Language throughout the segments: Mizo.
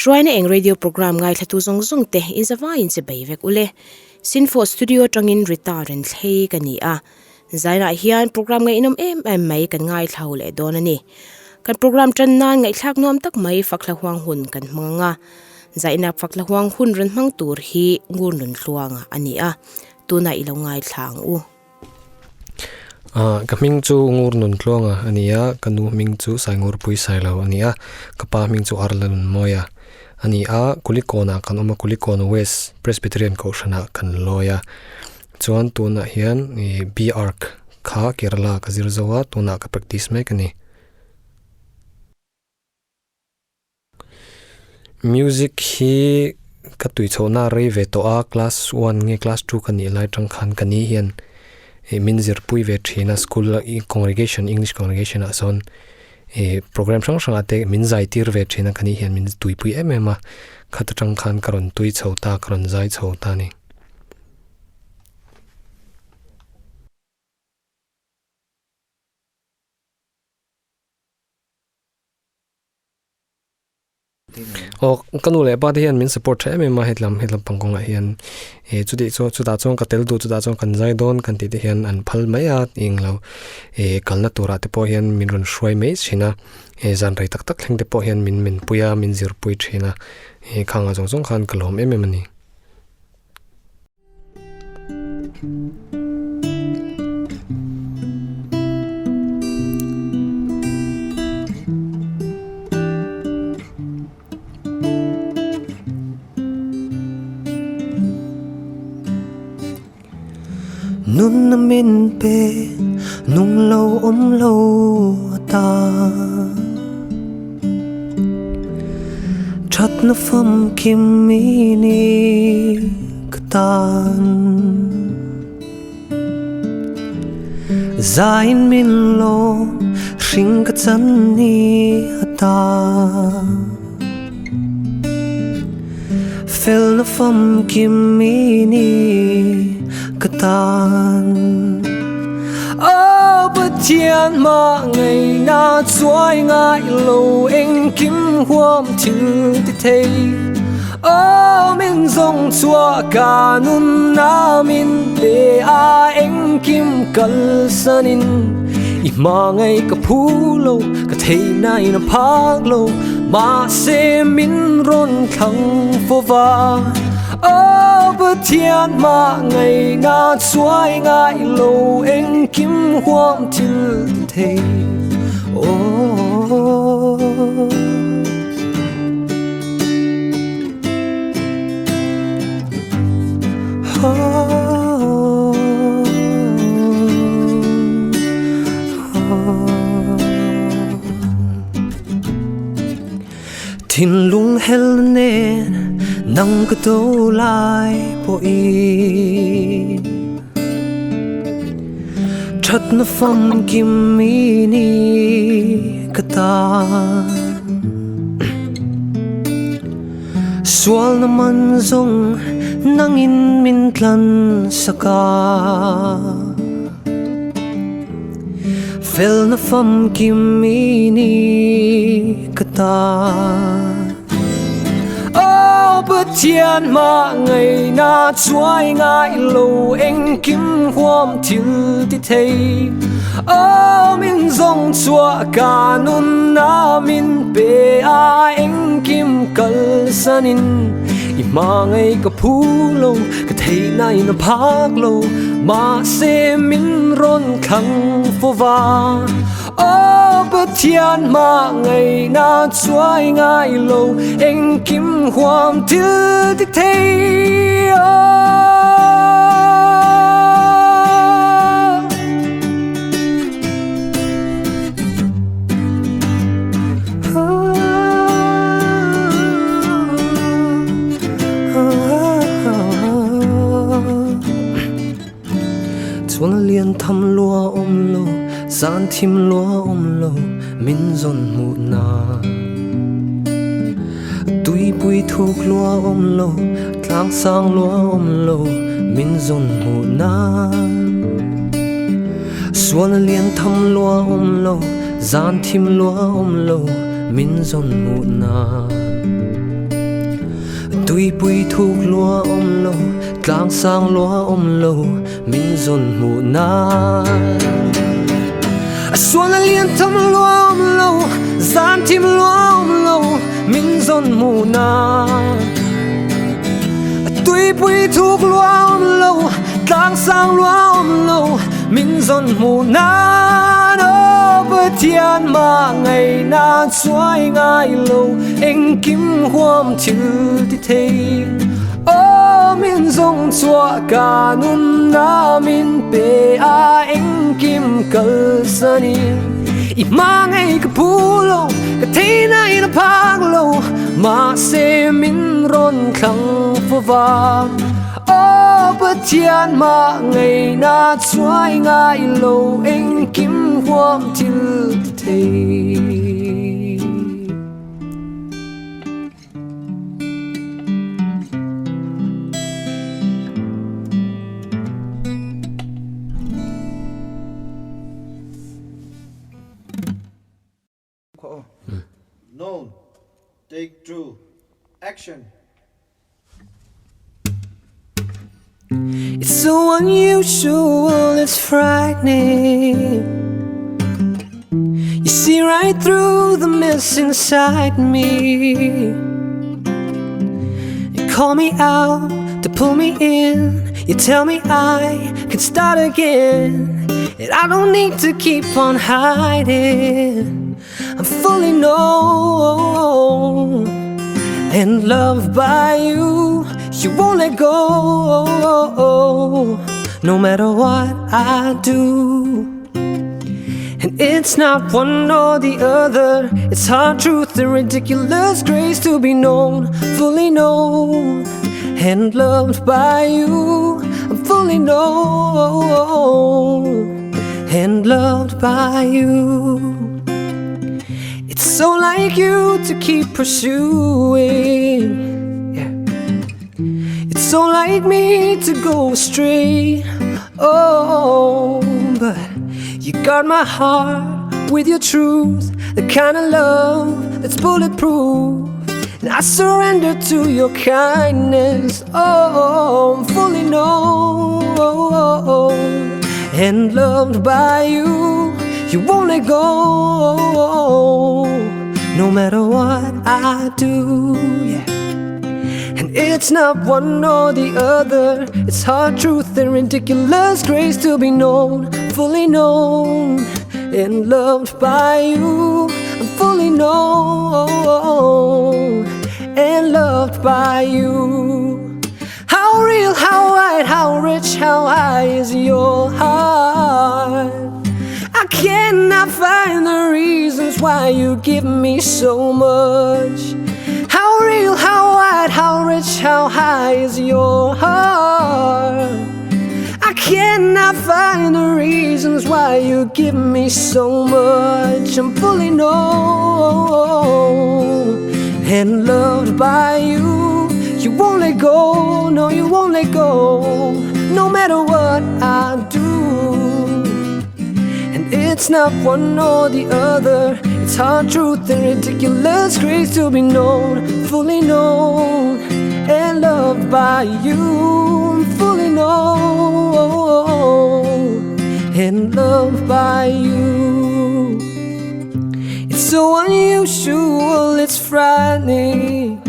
Hruaina eng radio programme ngaithlatu zawng zawng te in zavaiin che bei vek ule. Sinfo studio atangin Rita Renthlei ka ni a. Zainah hian programme ngaihnawm em em mai kan ngaithla leh dawn a ni. Kan programme tan nan ngaihthlak nuam tak mai Fakhla Huang hun kan hmang ang a. Zaina Fakhla Huang hun rawn hmang tur hi Ngur Nuntluanga a ni a. Tunah i lo ngaithla ang u. Ka hming chu Ngur Nuntluanga a ni a, ka nu hming chu Saingurpui Sailo a ni a, ka pa hming chu Arla Nunmawia a ni a, Kulikawnah kan awm a, Kulikawn West Presbyterian Kohhranah kan lawi a. Chuan tunah hian ih B-Arch kha Kerala ka zir zo a, tunah ka practice mek a ni. Music hi ka tui chhohna a rei ve tawh a class one nge class two ka nih lai atang khan ka ni hian ih min zirpui ve thin a school a ih congregation english congregation ah sawn ih program hrang hrang ah te min zai tir ve thin a ka ni hian min tuipui em em a khat atang khan ka rawn tui chho ta ka rawn zai chho ta a ni. Aw ka nu leh pa te hian min support tha em em a hetlam hetlam pang kawngah hian ih chutih chuan chutah chuan ka tel duh chutah chuan kan zai dawn kan tih te hian an phal mai a englo ih kalna turah te pawh hian min rawn hruai mai thin a ih zan rei tak tak thleng te pawh hian min min pui a min zirpui thin a ih khang ah zawng zawng khan ka lawm em em a ni. Nun na min pe nung lo awm lo ata Thatna famkim i ni ka tan Zain min lo hring ka chan ni ata Felna famkim i ni ka tan Aw Pathian hmangaihna chuai ngai lo engkim huam thil ti thei Aw min zawng chhuah ka nunna min pe a engkim kalsanin I hmangaih ka phu lo ka theihna in a phak lo mahse min rawn thlang fo va Aw Pathian hmangaihna chuai ngai lo engkim huam thil ti thei Aw. Thinlung hel nen nang ka do lai pawhin Thatna famkim i ni ka tan Sualna man zawng nangin min tlan sak a. Felna famkim i ni ka ta. Aw Pathian hmangaihna chuai ngai lo engkim huam thil ti thei. Aw min zawng chhuah ka nunna min pe a engkim kalsanin i hmangaih ka phu lo ka theihna in a phak lo mahse min rawn thlang fo va Aw Pathian hmangaihna chuai ngai lo engkim huam thil ti thei aw. Chuan a lian tham lua awm lo, zan thim lua awm lo, min zawn hmuh na. Tuipui thuk lua awm lo, tlang sang lua awm lo, min zawn hmuh na. Sual a lian tham lua awm lo, zan thim lua awm lo, min zawn hmuh na. Tuipui thuk lua awm lo, tlang sang lua awm lo, min zawn hmuh nan. A sual a lian tham lua awm lo, zan thim lua awm lo, min zawn hmuh nan. A tuipui thuk lua awm lo, tlang sang lua awm lo, min zawn hmuh nan. Aw Pathian mah ngaihna chuai ngai lo, engkim huam thil ti thei. Aw min zawng chhuah ka nunna min pe a engkim kalsanin. I hma ngei ka phu lo, ka theihna in a phak lo, mahse min rawn thlang fo va. Aw Pathian mah ngaihna chuai ngai lo, engkim huam thil ti thei. Known. Take 2. Action. It's so unusual, it's frightening. You see right through the mess inside me. You call me out to pull me in. You tell me I can start again. And I don't need to keep on hiding. I'm fully known and loved by you. You won't let go, no matter what I do. And it's not one or the other. It's hard truth and ridiculous grace to be known, fully known and loved by you. I'm fully known and loved by you. It's so like you to keep pursuing. Yeah. It's so like me to go astray. Oh, but you guard my heart with your truth, the kind of love that's bulletproof. And I surrender to your kindness. Oh, I'm fully known and loved by you. You won't let go, no matter what I do. Yeah. And it's not one or the other. It's hard truth and ridiculous grace to be known, fully known and loved by you. I'm fully known and loved by you. How real, how wide, how rich, how high is your heart? I cannot find the reasons why you give me so much. How real, how wide, how rich, how high is your heart? I cannot find the reasons why you give me so much. I'm fully known and loved by you. You won't let go, no, you won't let go, no matter what I do. And it's not one or the other. It's hard truth and ridiculous grace to be known, fully known and loved by you. I'm fully known and loved by you. It's so unusual, it's frightening.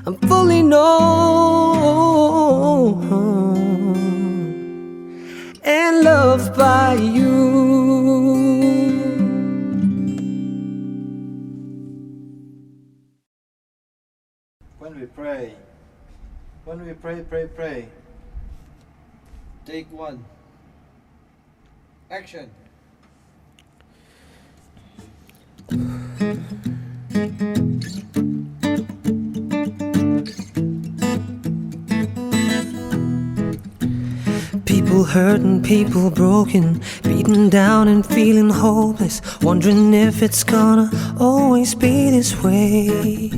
I'm fully known and loved by you. When we pray, when we pray, pray, pray. Take 1. Action. People hurting, people broken, beaten down and feeling hopeless, wondering if it's gonna always be this way.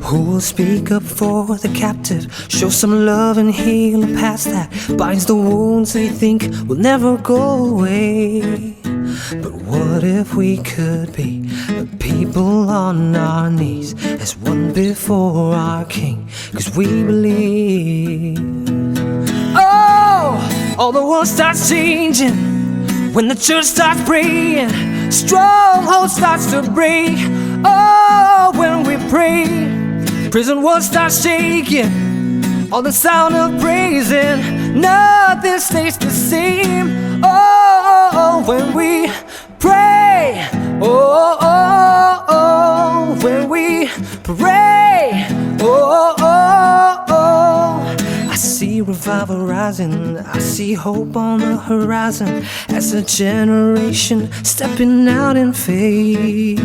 Who will speak up for the captive, show some love and heal a past that binds the wounds they think will never go away? But what if we could be A people on our knees as one before our King, cause we believe. Oh, all the world starts changing when the church starts praying. Stronghold starts to break. Oh, when we pray, prison walls start shaking. All the sound of praising, nothing stays the same. Oh, when we pray, oh, oh, oh, when we pray, oh, oh, oh. I see revival rising, I see hope on the horizon as a generation stepping out in faith.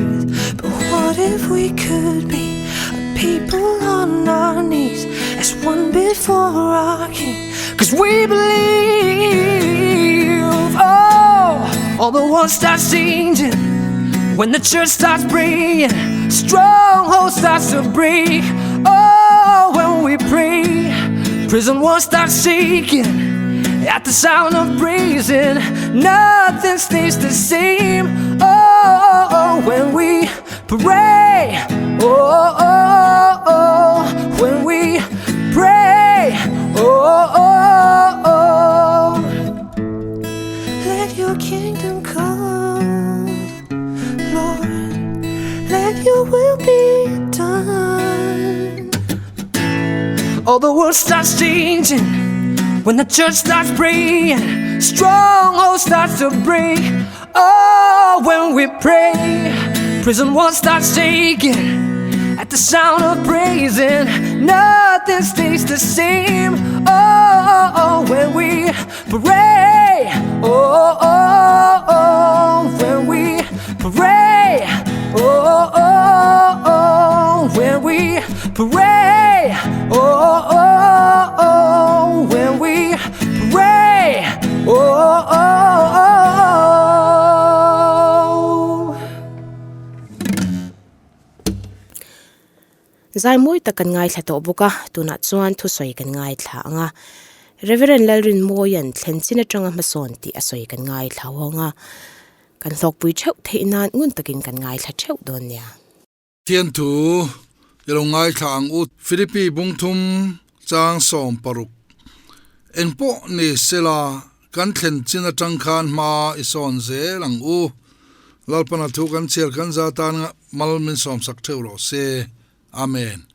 But what if we could be a people on our knees as one before our King? Cause we believe, oh, all the world starts changing when the church starts praying. Stronghold starts to break. Oh, when we pray, prison walls start shaking at the sound of praising. Nothing stays the same. Oh, when we pray. Oh, oh, oh, when we pray. Oh, oh, oh. Let your kingdom come, Lord. Let your will be done. All the world starts changing when the church starts praying. Stronghold starts to break. Oh, when we pray, prison walls start shaking at the sound of praising. Nothing stays the same. Oh, when we pray. Oh, oh, oh, when we pray. Oh, oh, oh, when we pray. Oh, oh, oh, when we pray. Oh, oh, oh. Zai mawi tak kan ngaithla tawh bawk a, tunah chuan thusawi kan ngaithla ang a. Reverend Lalrinmawia'n thlen chin atanga hmasawn tih a sawi kan ngaithla ho ang a, kan hlawkpui theuh theih nan ngun takin kan ngaithla theuh dawn nia. Thian thu i lo ngaithla ang u. Philippi bungthum chang 16 Engpawh ni sela kan thlen chin atang khan hma i sawn zel ang u. Lalpana thu kan chhiar kan za tan mal min sawmsak theuh rawh se. Amen.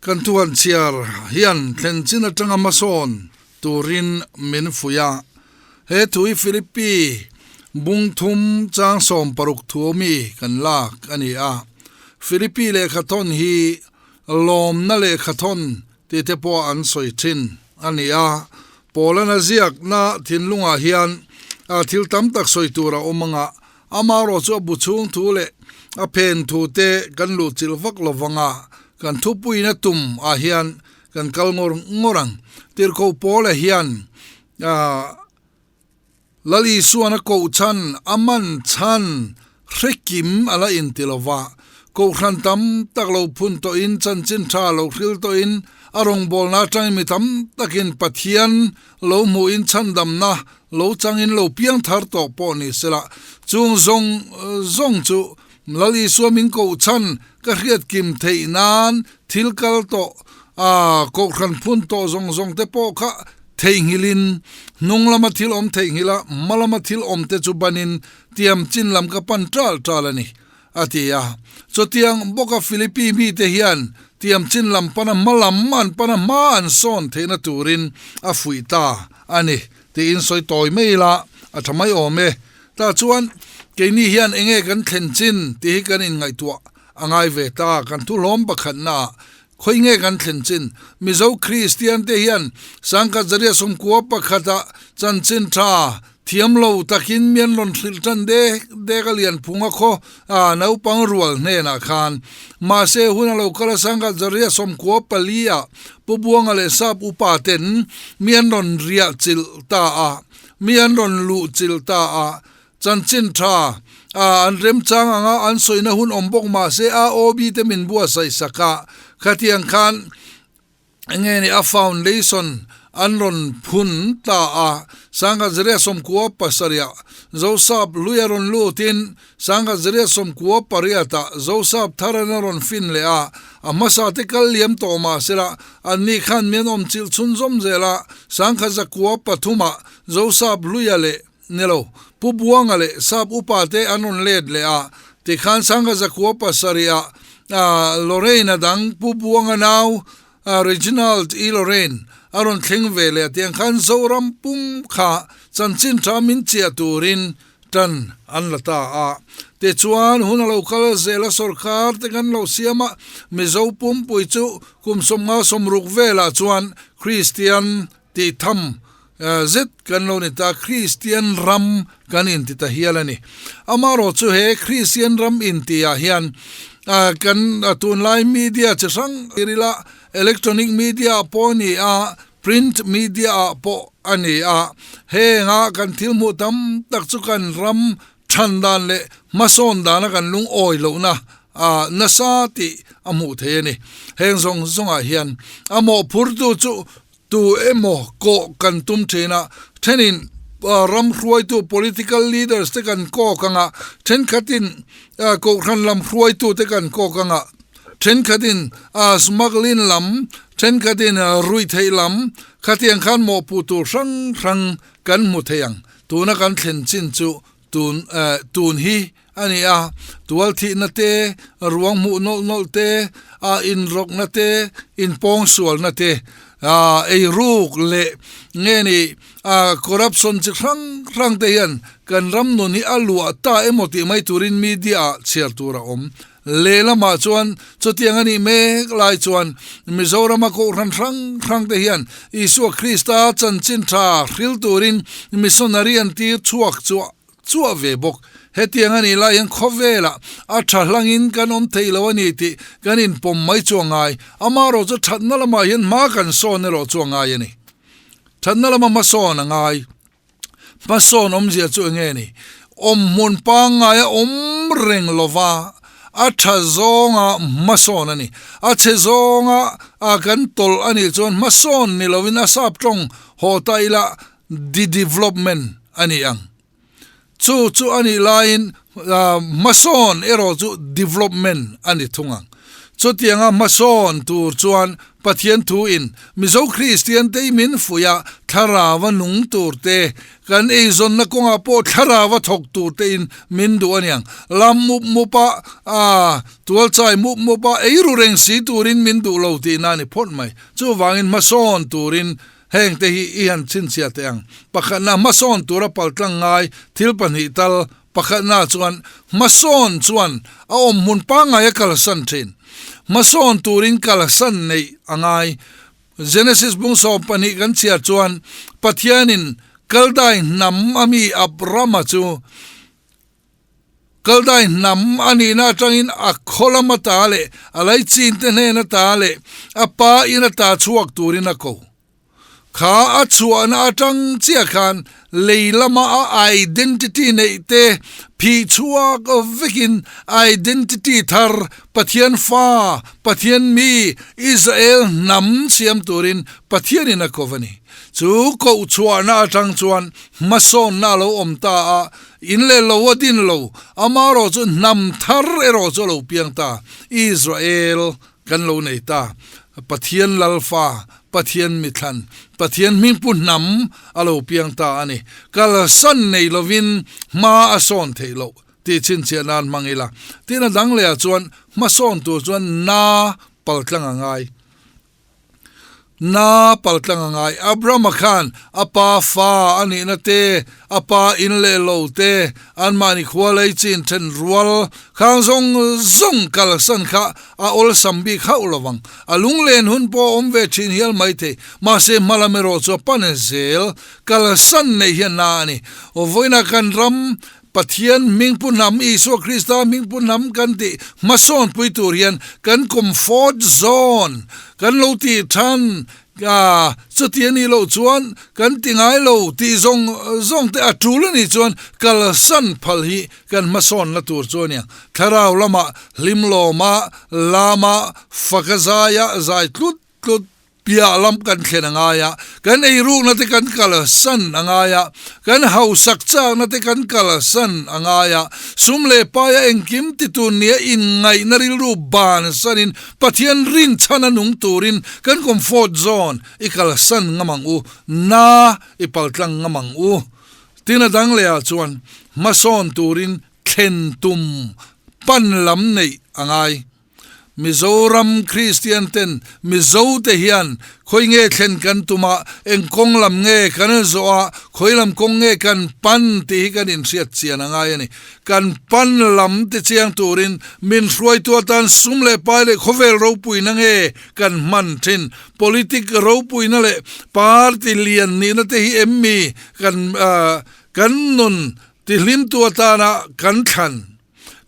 Kan thu han chhiar hian thlen chin atanga hmasawn turin min fuih a. He thu hi Philippi bungthum chang 16 thu awmi kan lak a ni a. Philippi lehkhathawn hi lawmna lehkhathawn tih te pawh an sawi thin a ni a. Paulana ziakna thinlungah hian thil tam tak sawi tur a awm ang a, Amaherawh chu a bu chhung thu leh a phen thu te kan luh chilh vak lo vang a, kan thupuina tum ah hian kan kal ngawr ngawr ang. Tirhkoh Paula hian Lal Isuan a koh chhan, a man chhan hrekim a la inti lo va. Kohhran tam tak lo phun tawhin, chanchin tha lo hril tawhin, a rawngbawlna atangin mi tam takin Pathian lo hmuhin chhandamna lo changin lo piang thar tawh pawh ni sela, chung zawng zawng chu Lal Isua min koh chhan ka hriat kim theih nan thil kal tawh a kohhran phun tawh zawng zawng te pawh kha theihnghilhin hnung lama thil awm theihnghilh a, hma lama thil awm te chu banin tiam chin lam ka pan ṭal ṭal a ni. A ti a. Chutiang bawka Philippi mite hian tiam chin lam pana hma lam an pana hma an sawn theihna turin a fuih ta a ni tiin sawi tawi mai ila a tha mai awm e. Tah chuan keini hian enge kan thlen chin tih hi kan inngaihtuah a ngai ve ta. Kan thuhlawm pakhatnaah khawi nge kan thlen chin? Mizo Kristian te hian Sangkhat Zaria 91 ah chanchin tha Thiam lo takin mi an rawn hrilh tan dek dek a Lianphunga khaw a naupang rual hnenah khan. Mahse, hun a lo kal a Sangha Zaria 94 ah Pu Buanga leh Sap upa ten mi an rawn riah chilh ta a, mi an rawn luh chilh ta a, chanchin tha a an remchang anga an sawina hun awm bawk mahse AOB te min buatsaih sak a, khatiang khan Enge ni a foundation an rawn phun ta a. Sangha Zaria 97 ah Zosap lui a rawn lutin Sangha Zaria 98 ah Zosap thar an a rawn fin leh a, a hmasa te kal liam tawh mah sela anni khan mi an awm chilh chhunzawm zel a. Sangha 103 ah Zosap luia leh Ni lo, Pu Buanga leh Sap upa te an rawn let leh a, tikhan Sangha 900 ah Lorraine a dang Pu Buanga nau Reginald E. Lorraine a rawn thleng ve leh a tiang khan Zoram pum kha chanchin tha min chiah turin tan an la ta a. Tichuan hun a lo kal zel a sorkar te kan lo siam a, Mizo pumpui chu kum 50 60 velah chuan Kristian Tih tham zet kan lo ni ta, Kristian ram kan inti ta hial a ni. Amaherawh chu he Kristian ram intihah hian kan tunlai media chi hrang rila electronic media ah pawh a ni a, print media ah pawh a ni a, henga kan thil hmuh tam tak chu kan ram than dan leh hmasawn dana kan lungawi lohna nasa tih a hmuh theih a ni. Heng zawng zawngah hian a mawhphurtu chu Tu emaw kawh kan tum thin a, thenin ram hruaitu political leaders te kan kawk ang a, thenkhatin kohhran lam hruaitu te kan kawk ang a, thenkhatin smuggling lam, thenkhatin ruihtheih lam, khatiang khan mawhpuh tur hrang hrang kan hmu thei ang. Tuna kan thlen chin chu Tun eh tun hi a ni a, tual thihna te, ruang hmuh nawlh nawlh te, ah inrawkna te, inpawngsualna te, ah eiruk leh nge ni ah corruption chi hrang hrang te hian kan ram nun hi a luah ta emaw tih mai turin media ah chhiar tur a awm. Lehlamah chuan chutiang a nih mek lai chuan Mizorama Kohhran hrang hrang te hian Isua Krista chanchin tha hril turin missionary an tir chhuak chuah chuah ve bawk. Hetiang a nih lai hian khawvelah a tha hlangin kan awm thei lo a ni tih kan inpawm mai chu a ngai. Amaherawh chu thatna lamah hian hma kan sawn erawh chu a ngai a ni. Thatna lama hmasawn a ngai. Hmasawn awmzia chu enge ni? Awmhmun pangngaia awm reng lova a tha zawnga hmasawn a ni. A chhe zawnga kan tawlh a nih chuan hmasawn ni lovin a sap tawng haw ta ila de-development a ni ang. Chu chu a nih laiin hmasawn erawh chu development a ni thung ang. Chutianga hmasawn tur chuan Pathian thu in Mizo Kristian te i min fuih a, thlarau a nung tur te, kan eizawnna kawngah pawh thlarau a thawk tur te in min duh aniang. Lam mup mup a, aa, tualchai mup mup a, ei ru reng si turin min duh lo tihna a ni phawt mai. Chuvangin hmasawn turin heng te hi i han chhinchhiah teh ang. Pakhatna hmasawn tura paltlang ngai thil pahnih tal Pakhatna chuan hmasawn chuan a awmhmun pangngai a kalsan thin. Hmasawn turin kalsan neih a ngai. Genesis bung 12 kan chhiar chuan Pathianin Kaldai hnam a mi Abrama chu Kaldai hnam a nihna atangin a khaw lam ata leh a laichin te hnen ata leh a pa in ata chhuak turin a ko. Kha a chhuahna atang chiah khan lei lama a identity neih te phih chhuak vekin identity thar Pathian fa, Pathian mi, Israel hnam siam turin Pathianin a kov a ni. Chu koh chhuahna atang chuan hmasawnna a lo awm ta a, in leh lo a din lo, amaherawh chu hnam thar erawh chu a lo piang ta, Israel Kan lo nei ta. Pathian Lalfa, Pathian mithlan, Pathian hmingpu hnam a lo piang ta a ni. Kalsan nei lovin hma a sawn theih loh tih chhinchhiah nan hmang ila. Tin a dang lehah chuan hma sawn tur chuan na paltlang a ngai. Na paltlang a ngai. Abrahama khan a pa fa a nihna te, a pa in leh lo te, anmahni khua lei chin then rual khang zawng zawng kalsan kha a awlsam bik hauh lo vang. A lunglen hun pawh a awm ve thin hial maithei. Mahse hmalam erawh chu a pan zel. Kalsan neih hian na a ni. Vawiinah kan ram Pathian hmingpu hnam, Isua Krista hmingpu hnam kan tih hmasawnpui tur hian kan comfort zone kan lo tih than a, chuti a nih loh chuan kan ti ngai lo tih zawng zawng te a tul a nih chuan kalsan phal hi kan hmasawnna tur chu a ni ang. Thlarau lamah hlimlawma, lama, faka zaia zai tlut tlut. Piah lam kan thlen a ngai a, kan eirukna te kan kalsan a ngai a, kan hausak chakna te kan kalsan a ngai a, sum leh paia engkim ti tur nia inngaihna rilru bansanin Pathian rinchhan a nung turin kan comfort zone i kalsan ngam ang u, na i paltlang ngam ang u. Tin a dang lehah chuan hmasawn turin thlen tum pan lam neih a ngai. Mizoram Kristian ten Mizo te hian khawi nge thlen kan tum a, eng kawng lam nge kan zawh a, khawi lam kawng nge kan pan tih hi kan inhriat chian a ngai a ni. Kan pan lam ti chiang turin min hruaitu atan sum leh pai leh khawvel ropuina nge kan hman thin? Politic ropuina leh party lian nihna te hi em mi kan kan nun tihlimtu atana kan thlan?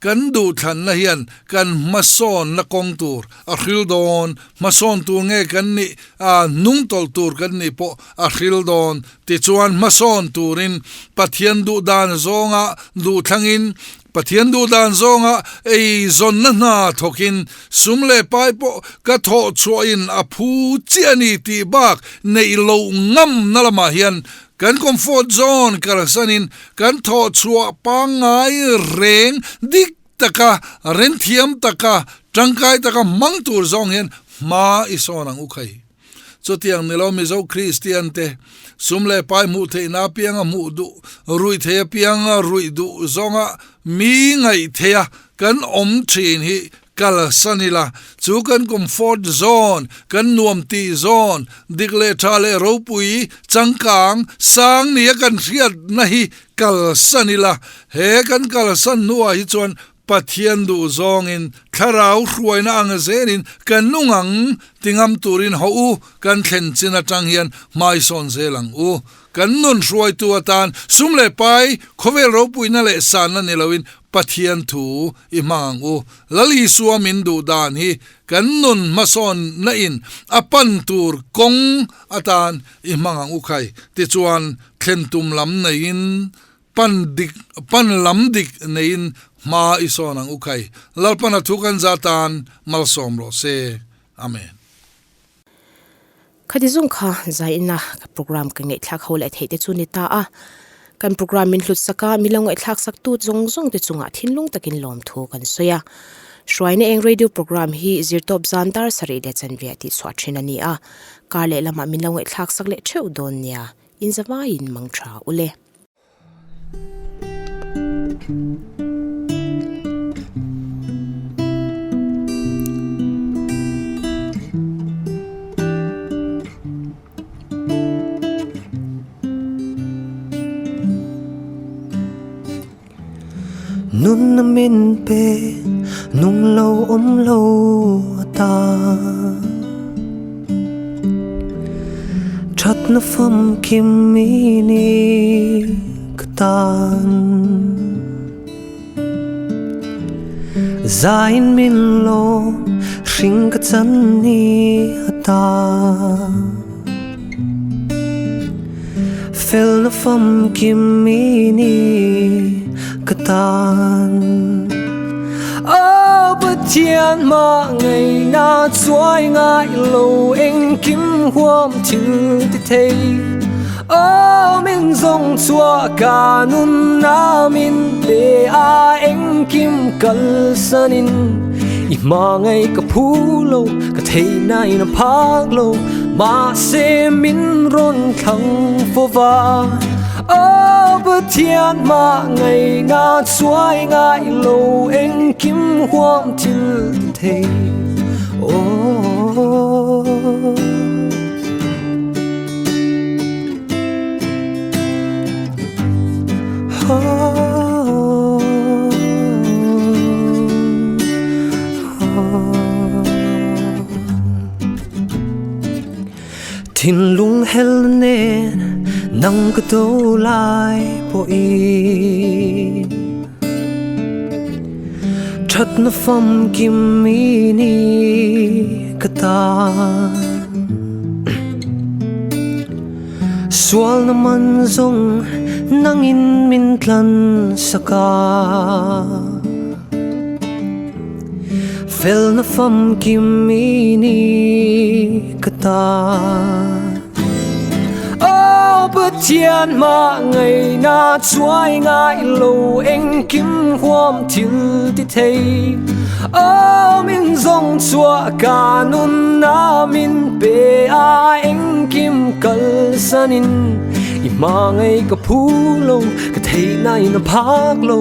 Kan duhthlanna hian kan hmasawnna kawng tur a hril dawn, hmasawn tur nge kan nih a, hnungtawlh tur kan nih pawh a hril dawn. Tichuan hmasawn turin Pathian duhdan zawnga duhthlangin, Pathian duhdan zawnga eizawnna hna thawkin sum leh pai pawh ka thawh chhuahin a phu chiah a ni tih bak neih loh ngamna lamah hian Kan comfort zone kalsanin kan thawh chhuah pangngai reng dik taka, renthiam taka, tangkai taka hmang tur zawng hian hma i sawn ang u khai. Chutiang nilo Mizo Kristian te sum leh pai hmuh theihna apianga hmuh duh, ruih thei apianga ruih duh zawnga mi ngaih theia kan awm thin hi Kalsan ila, chu kan comfort zone, kan nuam tih zone, dik leh tha leh ropui, changkang, sang nia kan hriatna hi kalsan ila. He kan kalsan hnuah hi chuan Pathian duh zawngin thlarau hruaina ang zelin kan nung ang ti ngam turin haw u, kan thlen chin atang hian hmaisawn zel ang u. Kan nun hruaitu atan sum leh pai, khawvel ropuina leh sanna ni loin Pathian thu i hmang ang u. Lal Isua min duh dan hi kan nun hmasawn na in a pan tur kawng atan i hmang ang u khai. Tichuan thlen tum lam neiin pan dik pan lam dik neiin hma i sawn ang u khai. Lalpana thu kan za tan malsawm rawh se. Amen. Khati zawng kha zaina ka program ka ngaihthlak ho leh theih te chu ni ta a. Kan program min hlut sak a, min lo ngaihthlak sak tu zawng zawng te chungah thinlung takin lawmthu kan sawi a. Hruaina eng radio program hi zirtawp zan dar sarih leh chanve tih chhuah thin a ni a. Kar leh lamah min lo ngaihthlak sak leh theuh dawn nia, inzavaiin mang tha ule. Nunna min pe nung lo awm lo ata Thatna famkim i ni ka tan Zain min lawm hring ka chan ni ata Felna famkim i ni ka tan Aw Pathian hmangaihna chuai ngai lo engkim huam thil ti thei Aw min zawng chhuah ka nunna min pe a engkim kalsanin I hmangaih ka phu lo ka theihna in a phak lo Mahse min rawn thlang fo va Aw Pathian hmangaihna chuai ngai lo engkim huam thil ti thei Aw. Thinlung hel nen nang ka do lai pawhin Thatna famkim i ni ka tan Sualna man zawng nangin min tlan sak a. Felna famkim i ni ka tan. ta. Aw Pathian hmangaihna chuai ngai lo engkim huam thil ti thei. Aw min zawng chhuah ka nunna min pe a engkim kalsanin i hmangaih ka phu lo ka theihna in a phak lo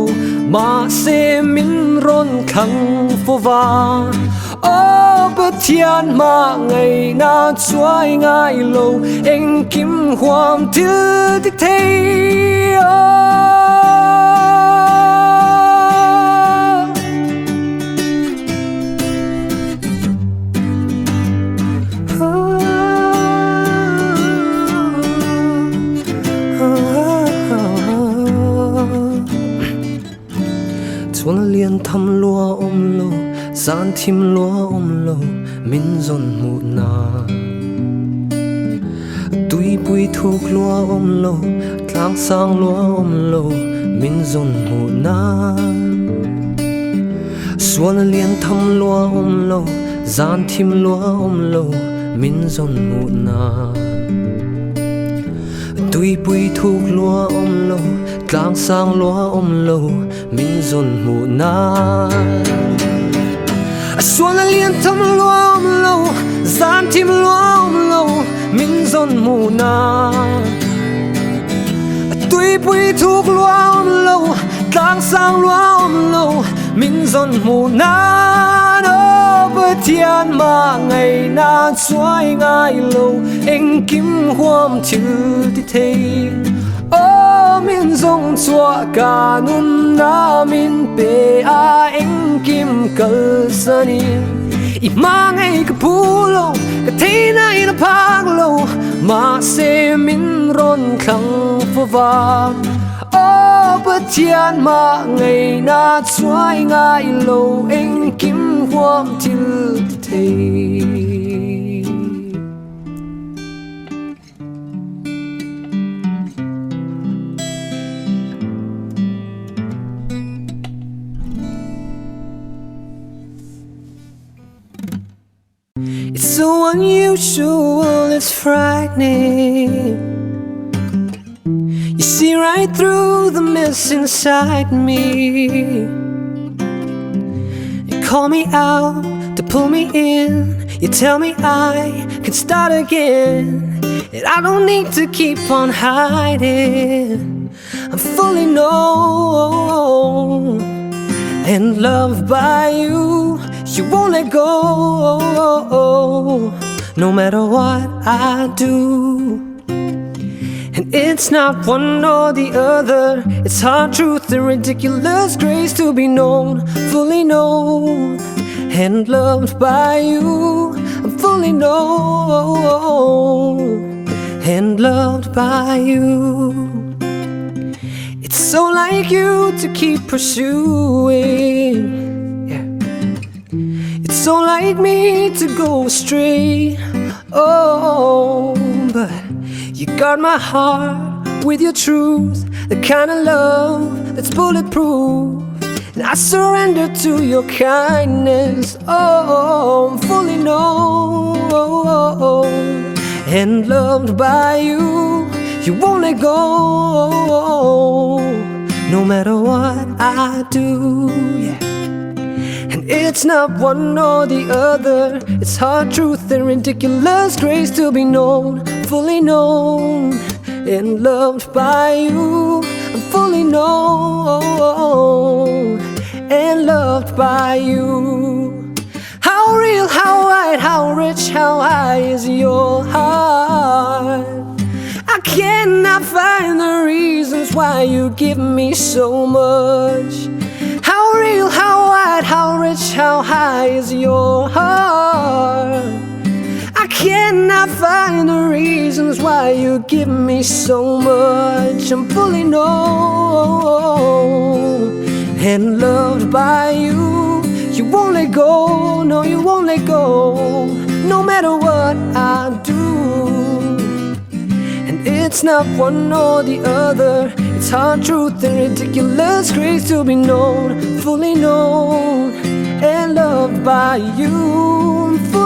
mahse min rawn thlang fo va. Aw Pathian hmangaihna chuai ngai lo engkim huam thil ti thei Chuan a lian tham lua awm lo, zan thim lua awm lo, min zawn hmuh na. Tuipui thuk lua awm lo, tlang sang lua awm lo, min zawn hmuh na. Sual a lian tham lua awm lo, zan thim lua awm lo, min zawn hmuh na. Tuipui thuk lua awm lo, tlang sang lua awm lo, min zawn hmuh nan. A sual a lian tham lua awm lo, zan thim lua awm lo, min zawn hmuh nan. A tuipui thuk lua awm lo, tlang sang lua awm lo, min zawn hmuh nan. Aw Pathian hmangaihna chuai ngai lo, engkim huam thil ti thei. Aw min zawng chhuah ka nunna min pe a engkim kalsanin i hmangaih ka phu lo, ka theihna in a phak lo, mahse min rawn thlang fo va. Aw Pathian hmangaihna chuai ngai lo, engkim huam thil ti thei. It's so unusual, it's frightening. You see right through the mess inside me. You call me out to pull me in. You tell me I can start again. And I don't need to keep on hiding. I'm fully known and loved by you. You won't let go, no matter what I do. And it's not one or the other. It's hard truth and ridiculous grace to be known, fully known and loved by you. I'm fully known and loved by you. It's so like you to keep pursuing. Yeah. It's so like me to go astray. Oh, but you guard my heart with your truth, the kind of love that's bulletproof. And I surrender to your kindness. Oh, I'm fully known and loved by you. You won't let go, no matter what I do. Yeah. And it's not one or the other. It's hard truth and ridiculous grace to be known, fully known and loved by you. I'm fully known and loved by you. How real, how wide, how rich, how high is your heart? I cannot find the reasons why you give me so much. How real, how wide, how rich, how high is your heart? I cannot find the reasons why you give me so much. I'm fully known and loved by you. You won't let go, no, you won't let go, no matter what I do. And it's not one or the other. It's hard truth and ridiculous grace to be known, fully known and loved by you. I'm fully